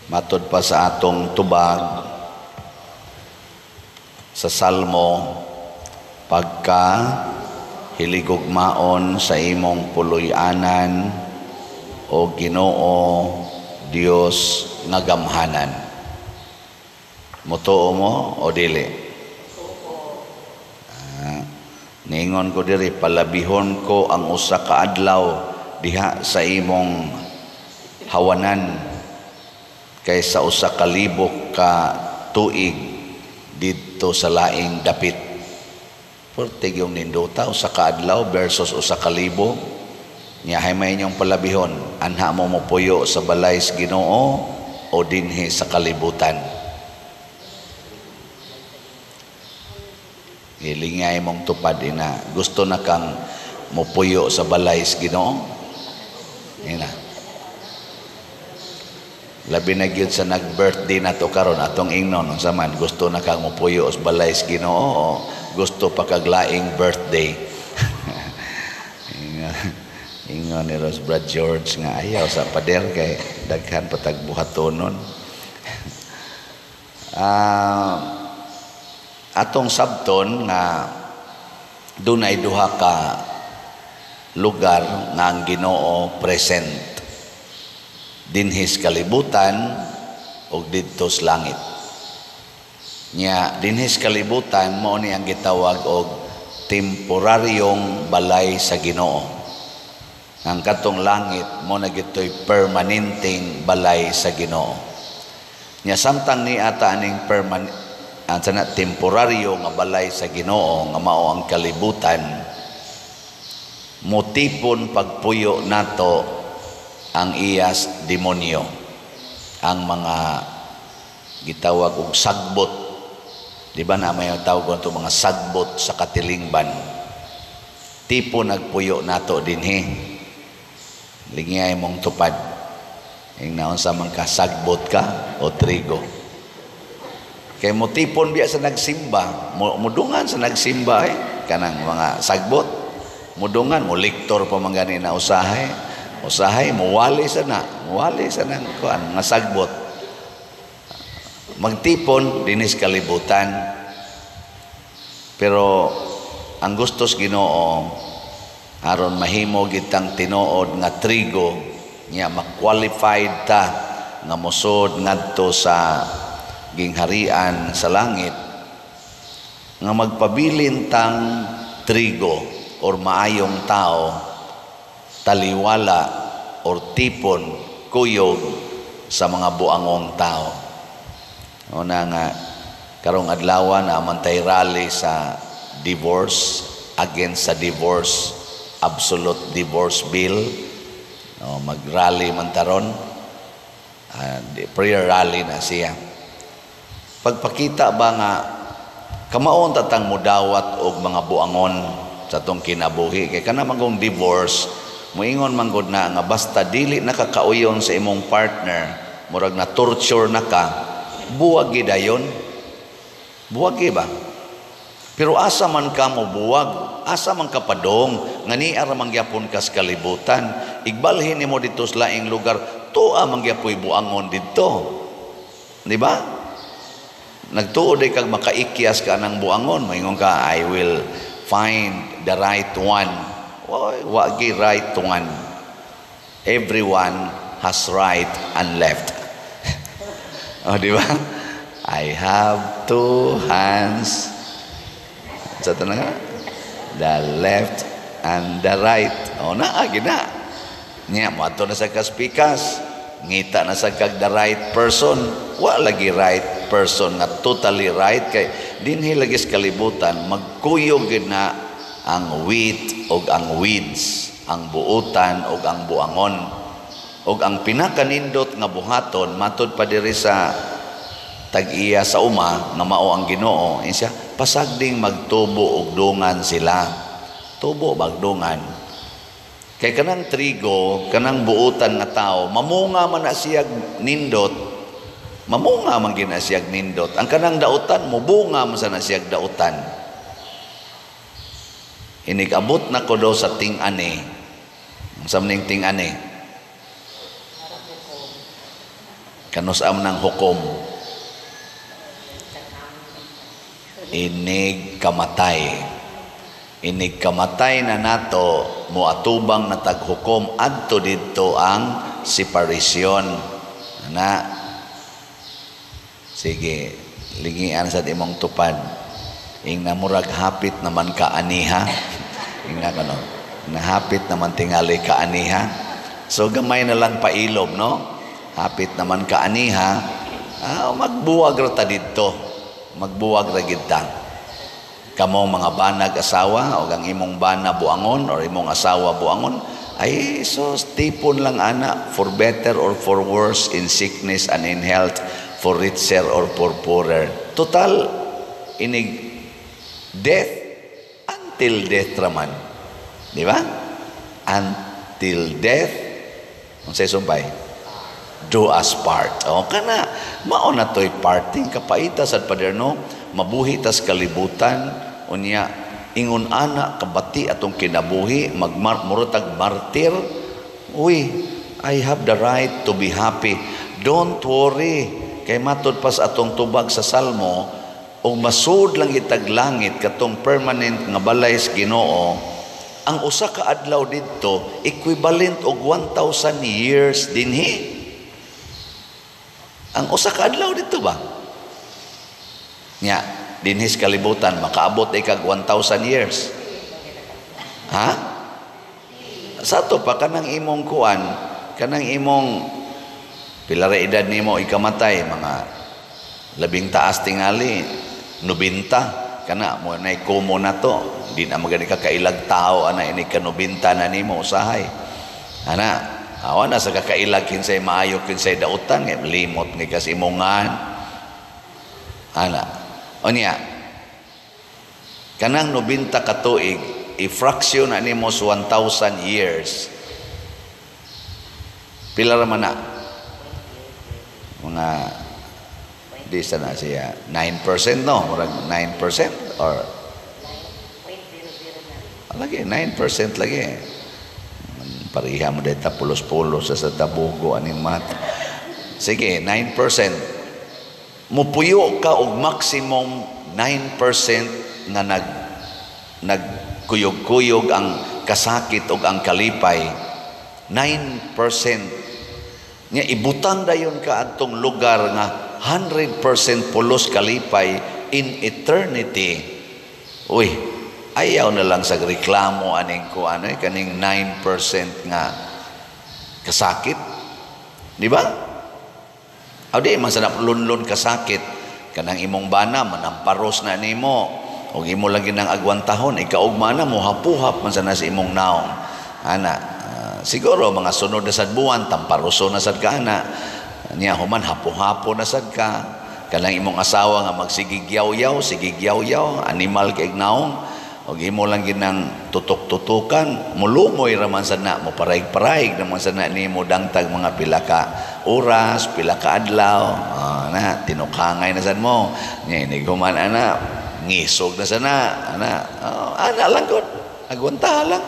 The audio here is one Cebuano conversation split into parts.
Matod pa sa atong tubag sa Salmo, pagka hiligugmaon sa imong puloy-anan, o Ginoo Dios nga gamhanan. Mutuo mo o dili? Ningon ko diri, palabihon ko ang usa ka adlaw diha sa imong hawanan kaysa 1,000 ka tuig didto sa laing dapit. Pertig yung nindota, 1 ka adlaw versus 1,000. Nya hay may inyong palabihon, anha mo mopuyo sa balay sa Ginoo o dinhi sa kalibutan? Gilingay mong tupad ina. Gusto na kang mopuyo sa balay sa Ginoo? Ina. Labi na gyud sa nag-birthday na to karon, atong ingnon unsa man, gusto na kang mopuyo sa balay sa Ginoo o gusto pa kag laing birthday? Ingon ni Rose Brad George nga ayaw sa pader kay daghan patag buhatonon. Atong sabton nga dunay duha ka lugar nga ang Ginoo present, dinhi sa kalibutan ug didto sa langit. Nya dinhi sa kalibutan mao ni ang gitawag og temporaryong balay sa Ginoo. Ang katong langit mo na gitoy permanenteng balay sa Ginoo. Nya samtang ni ata aning ang sana temporaryo nga balay sa Ginoo nga mao ang kalibutan, motipon pagpuyo nato ang iyas demonyo, ang mga gitawag og sagbot. Di ba na may tawag ko mga sagbot sa katilingban? Tipo nagpuyo nato dinhi. Lingay mong tupad. Ing naon sa man ka, sagbot ka o trigo? Kay motipon biya sa nagsimba, mudungan sa nagsimba kanang mga sagbot. Mudungan mo lektor pa man gani na usahay. Usahay muwali sa na, muwali sa nang kuan nga sagbot. Magtipon dinis kalibutan. Pero ang gustos Ginoo aron mahimo gitang tinuod nga trigo, nya ma-qualified ta nga mosod ngadto sa gingharian sa langit, nga magpabilin tang trigo or maayong tao, taliwala or tipon kuyog sa mga buangong tao. Una nga karong adlaw na mantay rally sa divorce, against sa divorce, absolute divorce bill. No, mag-rally man taron. Prayer rally na siya. Pagpakita ba nga kamaon tatang mudawat og mga buangon sa tong kinabuhi, kay kana man kung divorce, moingon man gud na nga basta dili nakakauyon sa imong partner, murag na torture na ka, buwag gid dayon. Buwag ba? Pero asa man ka mo buwag, asa man ka padong, nga niara man gyapon kas kalibutan, igbalhin nimo didto sa laing lugar, tuwa man gyapoy buangon didto. Di ba? Nagtuo day kag makaikyas ka ng buangon, moingon ka, "I will find the right one." Oy, wa gi right one. Everyone has right and left. O, di ba? I have two hands. Sa ito na nga? The left and the right. O, naa, gina. Niya, mo ato na sa kaspikas. Ngita na sa kag the right person. Wa lagi right person nga totally right. Kay dinhi lagi sa kalibutan, magkuyog gid na ang wheat og ang weeds, ang buutan og ang buangon. Og ang pinakanindot nga buhaton matud pa diri sa tag-iya sa uma nga mao ang Ginoo, siya pasagding magtubo og dungan sila. Tubo bagdungan. Kay kanang trigo, kanang buutan nga tao, mamunga man na siyag nindot. Mamunga man gina siyag nindot. Ang kanang dautan, mubunga man sa na siyag dautan. Inig-abot na ko do sa ting-ani. Sa maning ting-ani? Kanus-a man ang hukom? Inig kamatay. Inig kamatay na nato, moatubang na taghukom adto didto ang separation na. Sige, lingian sa imong tupad. Ing namurag hapit naman ka aniha. Ing na kano, nahapit naman tingali ka aniha. So gamay na lang pailob, no? Hapit naman ka aniha, magbuwag ra ta didto. Magbuwag ra gid ta. Kamong mga banag asawa o ang imong bana buangon or imong asawa buangon, ay so tipon lang ana, for better or for worse, in sickness and in health, for richer or for poorer. Total, inig death, until death raman. Di ba? Until death, unsay sumpay? Do us part. O kana, mao na to'y parting kapaita sad, pader, no? Mabuhi tas kalibutan, unya ingon ana kabati atong kinabuhi, magmar murotag martir. Uy, I have the right to be happy. Don't worry, kay matud pas atong tubag sa Salmo, ug masud lang itag langit, katong permanent nga balay sa Ginoo, ang usa ka adlaw didto equivalent og 1,000 years dinhi. Ang usa ka adlaw didto ba? Nya, dinhi sa kalibutan makaabot ikag 1,000 years. Ha? Sa ato pa kanang imong kuan, kanang imong pila ra edad nimo ikamatay, mga labing taas tingali 90 kana mo nay kumo na to, di na magani ka kailag tao ana ini ka-90 na nimo usahay ana. Awa na sa kakailag kinsay maayo, kinsay dautan, ngay limot ni kas imongan ana. Unya kanang 90 ka tuig, i-fraction na nimo sa 1,000 years, pila ra man na? Mga di sa na siya 9%, no? Murag 9% or lagi 9% lagi. Pareha mo dito, pulos-pulos sa tabugo aning mat. Sige, 9%. Mupuyo ka og maximum 9% nga nagkuyog-kuyog ang kasakit og ang kalipay. 9%. Nya ibutang dayon ka adtong lugar nga 100% pulos kalipay in eternity. Uy, ayaw na lang sa reklamo aning ko ano kaning 9% nga kasakit. Di ba? Aw di man sa lunlun kasakit, kanang imong bana manamparos na nimo ug imo lang ginang agwantahon, ikaugma na mo hapuhap man sana sa imong naong. Ana, siguro mga sunod na sad buwan tamparoso na sad ka ana. Nya human hapo-hapo na sad ka. Kanang imong asawa nga magsigig yaw-yaw, sigig yaw-yaw, animal kay naong, ug imo lang ginang tutok-tutukan, mulumoy ra man sad na, mo paraig-paraig naman sad na nimo dangtag mga pila ka oras, pila ka adlaw, na tinukangay na sad mo. Nya inig human ana, ngisog na sana ana, ana lang gud, agwanta lang.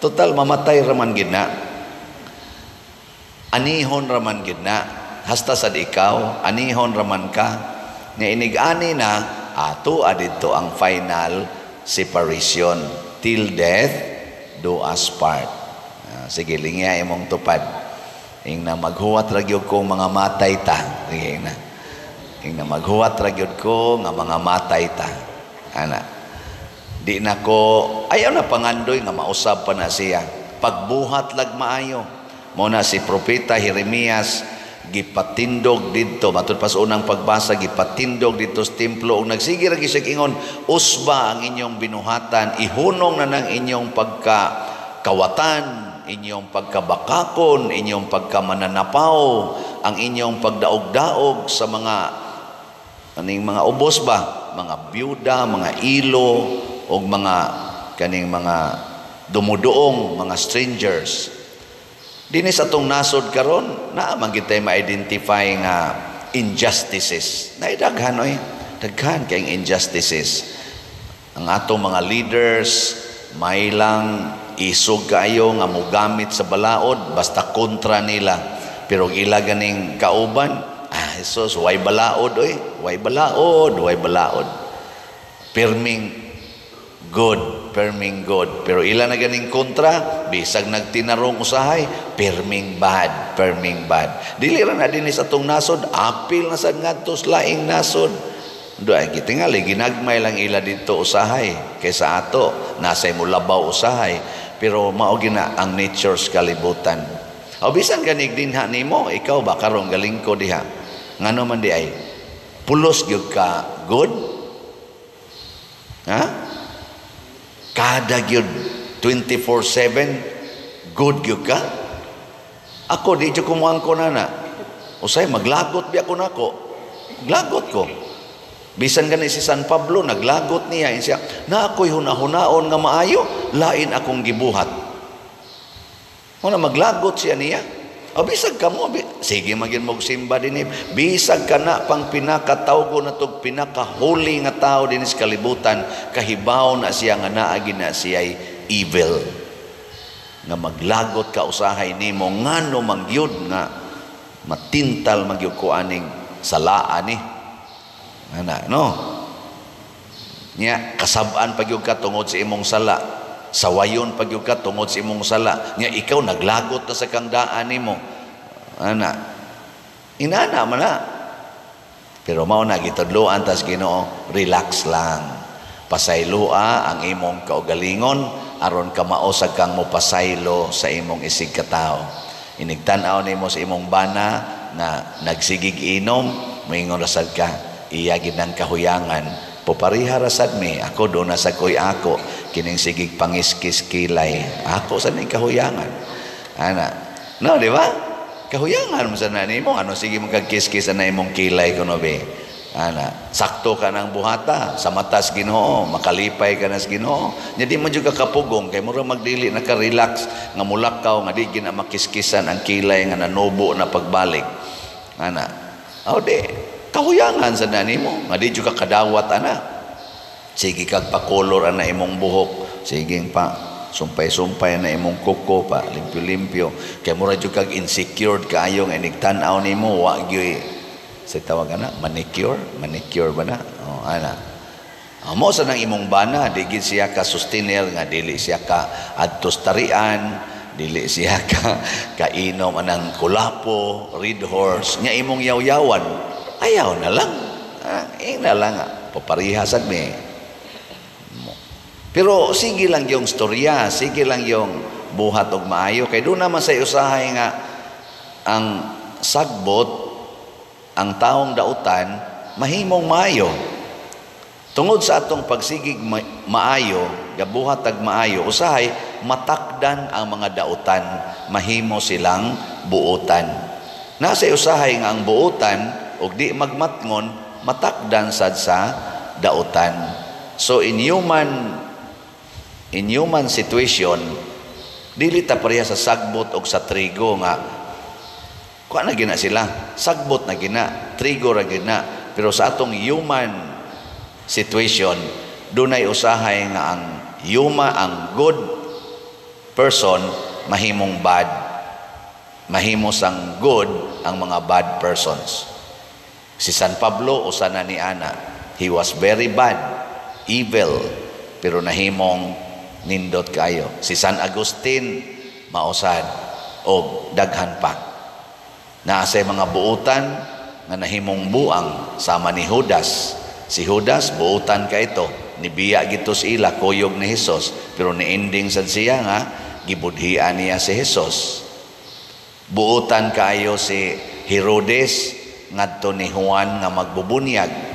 Total mamatay ra man gid na. Anihon ra man gid na. Hasta sad ikaw, anihon raman ka. Nga inig-ani na, ato adito ang final separation. Till death do us part. Sige, lingya imong tupad. Ing na maghuwat ra gyud ko mga matay ta. Sige, ing na. Ing na maghuwat ra gyud ko nga mga matay ta. Ana. Di na ko, ayaw na pangandoy nga mausab pa na siya. Pagbuhat lag maayo. Mo na si Propeta Jeremias gipatindog didto, matud pa sa unang pagbasa, gipatindog didto sa templo ug nagsige ra gyud siya ingon, usba ang inyong binuhatan, ihunong na nang inyong pagkakawatan, inyong pagkabakakon, inyong pagkamananapaw, ang inyong pagdaog-daog sa mga kaning mga ubos ba, mga byuda, mga ilo ug mga kaning mga dumuduong, mga strangers. Dinis atong nasod karon, naa man gid tay ma-identify nga injustices. Naidaghan oy, daghan kay injustices. Ang atong mga leaders may lang isog kaayo nga mogamit sa balaod basta kontra nila. Pero ila ganing kauban Jesus, way balaod oy, way balaod, way balaod. Pirming good, pirming good. Pero ila na ganing kontra, bisag nagtinarong usahay, pirming bad, pirming bad. Dili ra na dinhi sa atong nasod, apil na sad ngadto sa laing nasod. Do ay gitingali ginagmay lang ila dito usahay kaysa ato, nasay mo labaw usahay, pero mao gina ang nature sa kalibutan. O bisan ganig dinha nimo, ikaw ba karong galing ko diha? Ngano man di ay pulos gyud ka good? Ha? Kada gyud 24/7 good gyud ka? Ako di jud ko muangko na na. Usay maglagot biya ko nako. Maglagot ko. Bisan gani si San Pablo naglagot niya siya, na ako'y hunahunaon nga maayo, lain akong gibuhat. Muna maglagot siya niya. O bisag ka mo, sige magin mo simba din. Bisag ka na pang pinakatawgo na tog pinakahuli nga tao din sa kalibutan, kahibaw na siya nga naagi na siya'y evil. Nga maglagot ka usahay nimo ngano mangyud nga matintal magyud ko aning salaan ni. Ana, no? Nya kasab-an pagyud ka tungod sa imong sala. Sawayon pagyud ka tungod sa imong sala. Nya ikaw naglagot na sa kangdaan nimo. Ana. Inana man na. Pero mao na gitudloan tas Ginoo, relax lang. Pasayloa ang imong kaugalingon aron ka mausag kang mopasaylo sa imong isig katawo. Inigtan-aw nimo sa imong bana nga nagsigig inom, moingon rasad ka, iya gid ang kahuyangan. Pupariha rasad mi, ako do na sa koy ako, kining sigig pangiskis kilay, ako sa ning kahuyangan. Ana. No, di ba? Kahuyangan mo sa nani mo, ano sige magkakiskis na imong kilay kuno be. Ana, sakto ka ng buhata sa matas Ginoo, makalipay ka na sa Ginoo. Nya di man jud ka kapugong kay mura magdili na ka relax nga mulakaw nga di gid na makiskisan ang kilay nga nanubo na pagbalik. Ana. Aw di kahuyangan sa nani mo, nga di jud ka kadawat ana. Sige kag pakolor ana imong buhok, sige pa sumpay-sumpay na imong kuko pa, limpyo-limpyo. Kay mura jud kag insecure kaayo nga inigtan-aw nimo wa gyud sa tawag ana, manicure, manicure ba na? Oh, ana. Amo sa nang imong bana, di gid siya ka sustainer nga dili siya ka adtos tarian, dili siya ka kainom anang kulapo, red horse, nya imong yaw-yawan. Ayaw na lang. Ah, ing na lang, papariha sad mi. Pero sige lang yung storya, sige lang yung buhat og maayo kay doon naman sa usahay nga ang sagbot ang taong dautan mahimong maayo. Tungod sa atong pagsigig maayo, gabuhat ag maayo, usahay matakdan ang mga dautan, mahimo silang buotan. Nasa usahay nga ang buotan og di magmatngon, matakdan sad sa dautan. So in human situation, dili ta pareha sa sagbot og sa trigo nga kuha na gina sila, sagbot na gina, trigo ra gina. Pero sa atong human situation, dunay usahay nga ang yuma, ang good person mahimong bad, mahimo sang good ang mga bad persons. Si San Pablo usa na ni ana, he was very bad, evil, pero nahimong nindot kayo. Si San Agustin mausad og daghan pa. Naa say mga buutan nga nahimong buang sama ni Judas. Si Judas buutan ka ito, nibiya gito sa ila kuyog ni Hesus, pero niending sad siya nga gibudhian niya si Hesus. Buutan kaayo si Herodes ngadto ni Juan nga magbubunyag.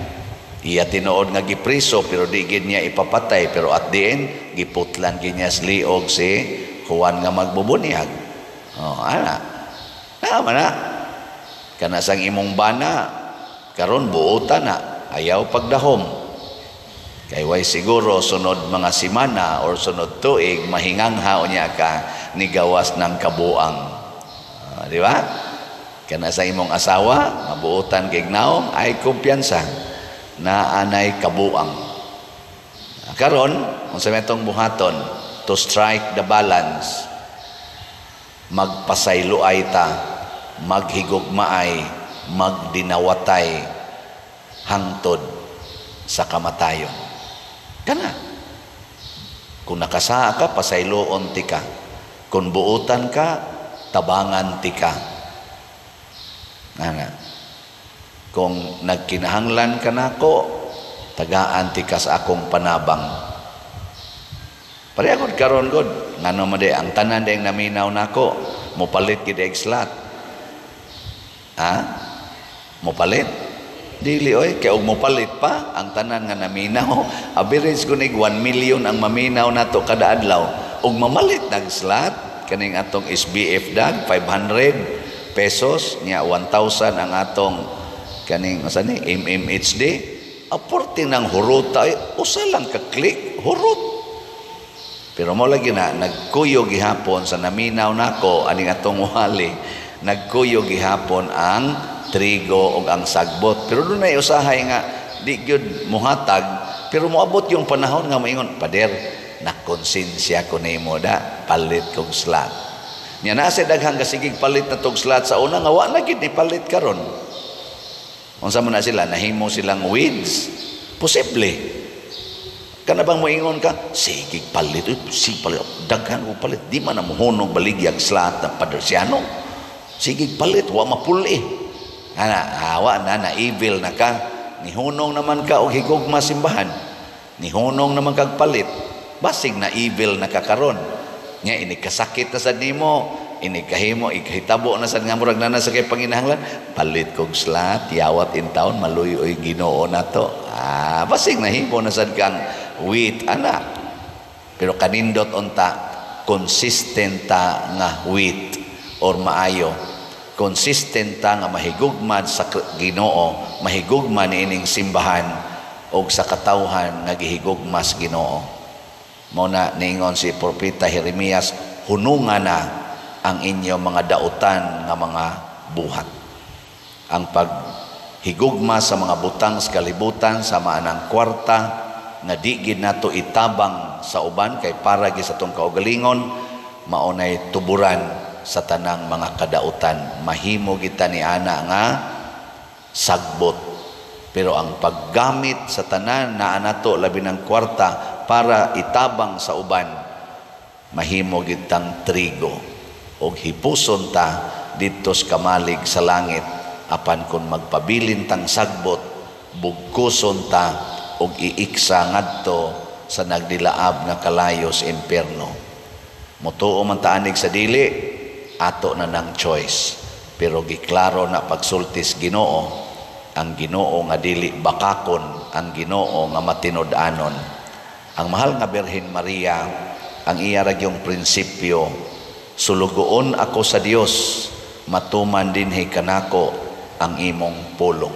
Iya tinuod nga gipriso pero di gid niya ipapatay, pero at the end giputlan gid niya sa liog si Juan nga magbubunyag. Oh, ana. Tama na. Kana sang imong bana karon buotan na, ayaw pagdahom. Kay way siguro sunod mga simana or sunod tuig mahingangha niya ka ni gawas ng kabuang. Di ba? Kana sa imong asawa mabuotan kay naong ay kumpiyansa na anay kabuang. Karon unsa may atong buhaton to strike the balance, magpasayloay ta, maghigugmaay, magdinawatay hangtod sa kamatayon. Kana. Kung nakasaa ka, pasayloon ti ka. Kung buutan ka, tabangan ti ka. Ana. Kung nagkinahanglan ka nako, tagaan ti ka sa akong panabang. Pareha gud karon gud, ngano man di ang tanan ding naminaw nako, mopalit gid og slot. Ha? Mopalit? Dili oy, kay og mopalit pa ang tanan nga naminaw, average kunig 1 million ang maminaw nato kada adlaw. Og mamalit nag slot kaning atong SBF dag 500 pesos nya 1,000 ang atong kaning asa ni MMHD, aporte ng huruta ay usa lang ka click hurot. Pero mo lagi na nagkuyo gihapon sa naminaw nako aning atong wali, nagkuyo gihapon ang trigo og ang sagbot. Pero dunay usahay nga di gyud muhatag, pero moabot yung panahon nga moingon, "Pader, nakonsensya ko nimo da, palit kog slot." Nya naa sa daghang kasigig palit na tog slot sa una nga wa na gid ni palit karon. Unsa man na sila, nahimo silang weeds? Posible. Kana bang moingon ka, sige palit, uy, sige palit, daghan ko palit, di man na mohunog baligyag slot na Padersiano. Sige palit, wa mapuli. Ana, awa na, na evil na ka. Nihunong naman ka og higugma simbahan. Nihunong naman kag palit. Basig na evil na ka karon. Nga ini kasakit na sad nimo, ini kahimo, ikahitabo na sad nga murag na sa kay panginahanglan, palit kog slot, yawat in town, maluy oy Ginoo nato. Ah, basig nahimo na sad kang wheat ana. Pero kanindot unta consistent ta nga wheat or maayo. Consistent ta nga mahigugma sa Ginoo, mahigugma niining simbahan og sa katawhan nga gihigugma sa Ginoo. Mao na niingon si Propeta Jeremias, hununga na ang inyong mga dautan nga mga buhat. Ang paghigugma sa mga butang sa kalibutan sama anang kwarta nga di gid nato itabang sa uban kay para gi sa atong kaugalingon, mao nay tuburan sa tanang mga kadautan. Mahimo kita ni ana nga sagbot. Pero ang paggamit sa tanan na nato labi ng kwarta para itabang sa uban, mahimo gitang trigo og hipuson ta didto sa kamalig sa langit. Apan kung magpabilin tang sagbot, bugkuson ta og iiksa ngadto sa nagdilaab nga kalayo sa impierno. Motuo man ta anig sa dili, ato na nang choice. Pero giklaro na pagsultis Ginoo, ang Ginoo nga dili bakakon, ang Ginoo nga matinud-anon. Ang mahal nga Birhen Maria, ang iya ra gyung prinsipyo, sulugoon ako sa Dios, matuman dinhi kanako ang imong pulong.